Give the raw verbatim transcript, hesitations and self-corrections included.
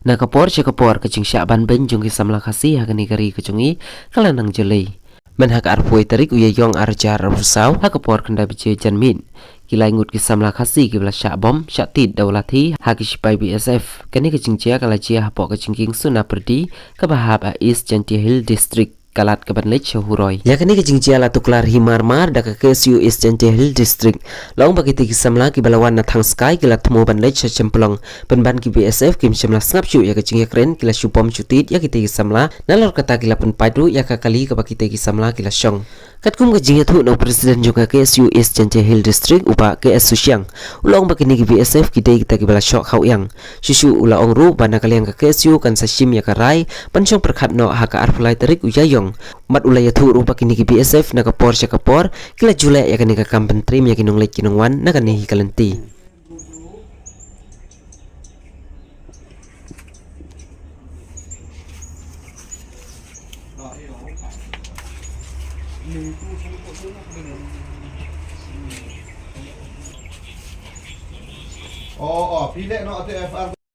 Na ka por sha ka por ka jingshah ban beiñ jong ki samla Khasi ha kane ka ri ka jong i ka la nang jyllei. Myn ha ka arphew tarik u Ïaïong arhajar arphew saw ha ka por khyndai baje janmiet, ki lai ngut ki samla Khasi kiba la shah bom shah tied da u lathi ha ki shipai B S F. Kane ka jingjia ka la jia hapoh ka jingkieng Sonapyrdi kaba hap ha East Jaintia Hills District. Ka lad ka ban leit sha Huroi. Ïa kane ka jingjia la tuklar hi mar mar da ka K S U East Jaintia Hills District. La ong ba kitei ki samla kiba la wan na Thangskai ki la thmu ban leit sha Shymplong, pynban ki B S F kim shym la sngap shuh ïa ka jingïakren, ki la shu bom shu tied ïa kitei ki samla, nalor kata ki la pynpait ruh ïa ka kali kaba kitei ki samla ki la shong. Katkum ka jingïathuh na u President jong ka K S U East Jaintia Hills District, u Bah K S Susiang, u la ong ba kine ki B S F ki dei kita kiba la shoh khawiang. Shuh shuh u la ong ruh ba na ka liang ka K S U kan sa shim ïa ka rai ban shong pyrkhat noh ha ka arphew lai tarik u Ïaïong. Bad u la ïathuh ruh ba kine ki B S F na ka por sha ka por ki la ju leh ïa kane ka kam pyntriem ïa ki nongleit ki nongwan na kane hi ka lynti.